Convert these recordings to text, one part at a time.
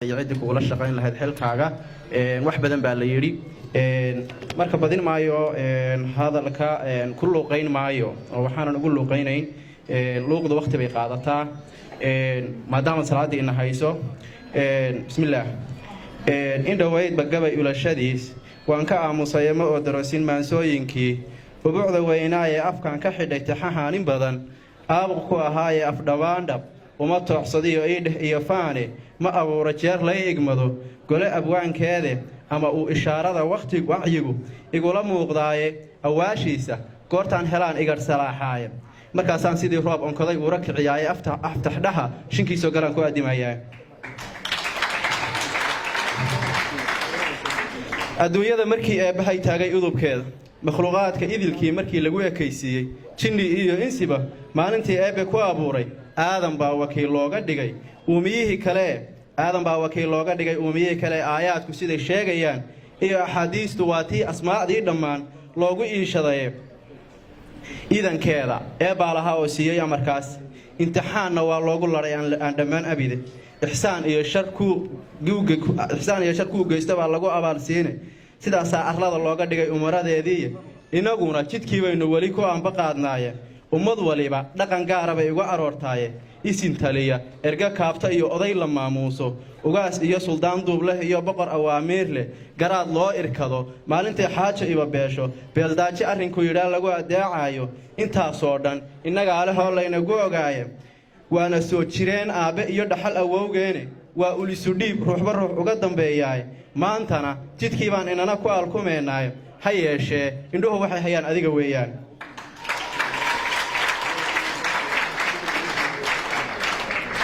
Iyo ciddii kugula shaqayn lahayd xilkaaga. Wax badan baa la yidhi, marka badin maayo hadalka, ku luuqayn maayo oo waxaanan ugu luuqaynayn luuqda waqti bay qaadataa, maadaama salaaddii ina hayso. Bismillaah. In dhoweydba gabay ulashadiis waan ka aamusay, ma oo daroosin maansooyinkii ubuucda weynaa ee afkan ka xidhay taxahaan in badan aabuq ku ahaayee afdhabaandhab uma tooxsadiyo iidheh iyo faane ma abuuro jeer lay igmado gole abwaankeede ama uu ishaarada wakhti wacyigu igula muuqdaaye awaashiisa goortaan helaan igadh salaaxaaye. Markaasaan sidii roob onkoday uura kiciyaaye aftaxdhaha shinkiisoo galaan ku addimayaa. Adduunyada markii eebbahay taagay udubkeeda, makhluuqaadka idilkii markii lagu ekaysiiyey jinni iyo insiba, maalintii eebbe ku abuuray Aadan baa wakiil looga dhigay uumiyihii kale. Aadan baa wakiil looga dhigay uumiyihii kale. Aayaadku siday sheegayaan iyo axaadiistu waa tii asmaacdii dhammaan loogu iishadaye. Iidankeeda eebbaa lahaa oo siiyey amarkaas, imtixaanna waa loogu ladhay aan dhammaan abide. Ixsaan iyo shar ixsaan iyo shar kuu geysta baa lagu abaalsiine. Sidaasaa arlada looga dhigay umaradeediiy. Inaguna jidkii baynu weli ku anba qaadnaaye. Ummad waliba dhaqan gaara bay uga aroortaaye. Isin taliya, ergo kaabta iyo oday la maamuuso, ugaas iyo suldaan duub leh iyo boqor awaamiir leh, garaad loo irkado, maalintay xaajo iba beesho beeldaaji arrinku yidhaa lagu addeecaayo, intaasoo dhan innagaa lehoo laynagu ogaaye. Waana soo jireen aabbe iyo dhaxal awowgeene, waa ulisu dhiib ruuxba ruux uga dambeeyaay. Maantana jidkii baan inana ku alkumaynaay. Ha yeeshee indhuhu waxay hayaan adiga weeyaan.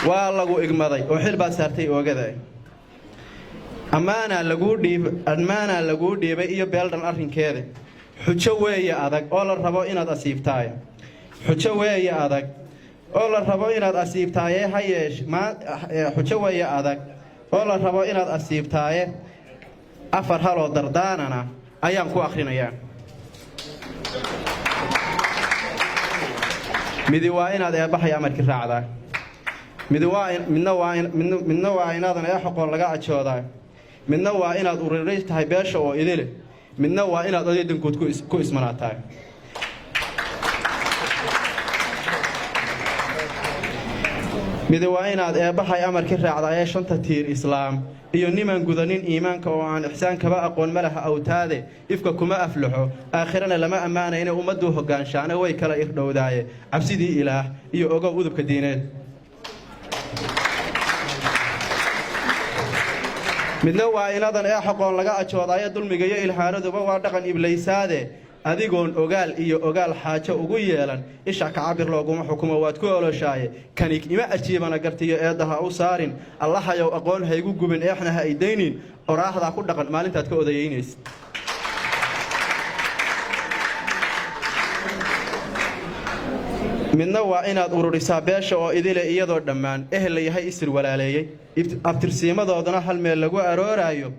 Waa lagu igmaday oo xil baad saartay oogada. Ammaanaa laguu dhiib, ammaanaa laguu dhiibay iyo beeldhan arrinkeeda. Xujo weeye adag oo la rabo inaad asiibtaay. Xujo weeye adag oo la rabo inaad asiibtaaye. Ha yeesh xujo weeye adag oo la rabo inaad asiibtaaye. Afar haloo dardaanana ayaan ku akhrinayaa. Midi waa inaad eebbahay amarkii raacdaa. Midi waa midna waa midna waa inaadan eexoqoon laga ajoodaa. Midna waa inaad uriray tahay beesha oo idile. Midna waa inaad oday danguud ku ismanaataa. Midi waa inaad eebbahay amarkii raacdaa ee shanta tiir islaam iyo nimaan gudanin iimaanka oo aan ixsaan kaba aqoon malaha awtaade. Ifka kuma aflaxo, aakhirana lama ammaanayne. Ummadduu hoggaanshaana way kala irdhowdaaye. Cabsidii Ilaah iyo ogow udubka diineed. Midna waa inadan eexoqoon laga ajoodaayo. Dulmiga iyo ilhaanaduba waa dhaqan iblaysaade. Adigoon ogaal iyo ogaal xaajo ugu yeelan isha kacabir looguma xukumo, waad ku oloshaaye. Kanig ima ajiibana gartiyo eedda ha u saarin. Allahayow aqoon haygu gubin, eexna ha idaynin. Oraahdaa ku dhaqan maalintaad ka odayeynaysa. Midna waa inaad ururisaa beesha oo idile, iyadoo dhammaan ehel la yahay, isir walaaleeyey, abtirsiimadoodana hal meel lagu arooraayo.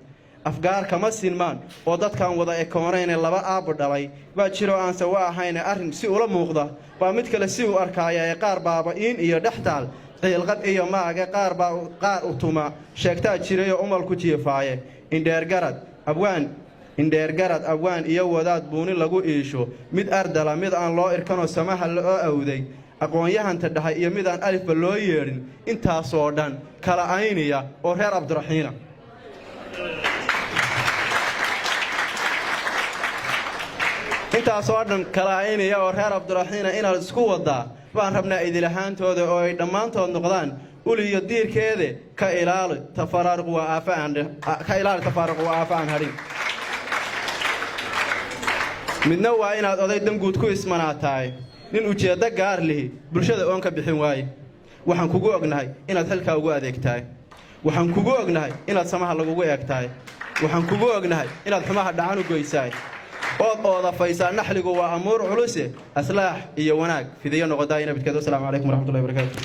Afgaar kama sinmaan oo dadkaan wada ekoonayne laba aabbo dhalay baa jiroo aanse wa ahayne. Arrin si ula muuqda baa mid kale si uu arkaaya ee qaar baaba iin iyo dhextaal ciilqab iyo maage. Qaar baa qaar utuma sheegtaa jirayoo umalku jiifaaye. Indheergarad abwaan, indheergarad abwaan iyo wadaad buuni lagu iisho, mid ardala, mid aan loo irkanoo samaha loo awday, aqoon-yahanta dhahay iyo mid aan alifba loo yeedhin, intaasoo dhan kala ayniya oo reer Cabdiraxiina. Intaasoo dhan kala aynaya oo reer Cabdiraxiina inaad isku wadaa baan rabnaa idilahaantooda oo ay dhammaantood noqdaan ul iyo diirkeede. Ka ilaali tafaraaruq waa aafa aan ka ilaali tafaaruq waa aafa aan hadhin. Midna waa inaad oday danguud ku ismanaataay. Nin ujeeddo gaar lihi bulshada oon ka bixin waaye. Waxaan kugu ognahay inaad xilkaa ugu adeegtahay. Waxaan kugu ognahay inaad samaha lagugu eegtahay. Waxaan kugu ognahay inaad xumaha dhacan u goysaay ood oodafaysaa. Naxligu waa amuur culuse, aslaax iyo wanaag fidiyo noqodaa inabidkeed. Wasalaamu calaykum waraxmatullahi wabarakaatu.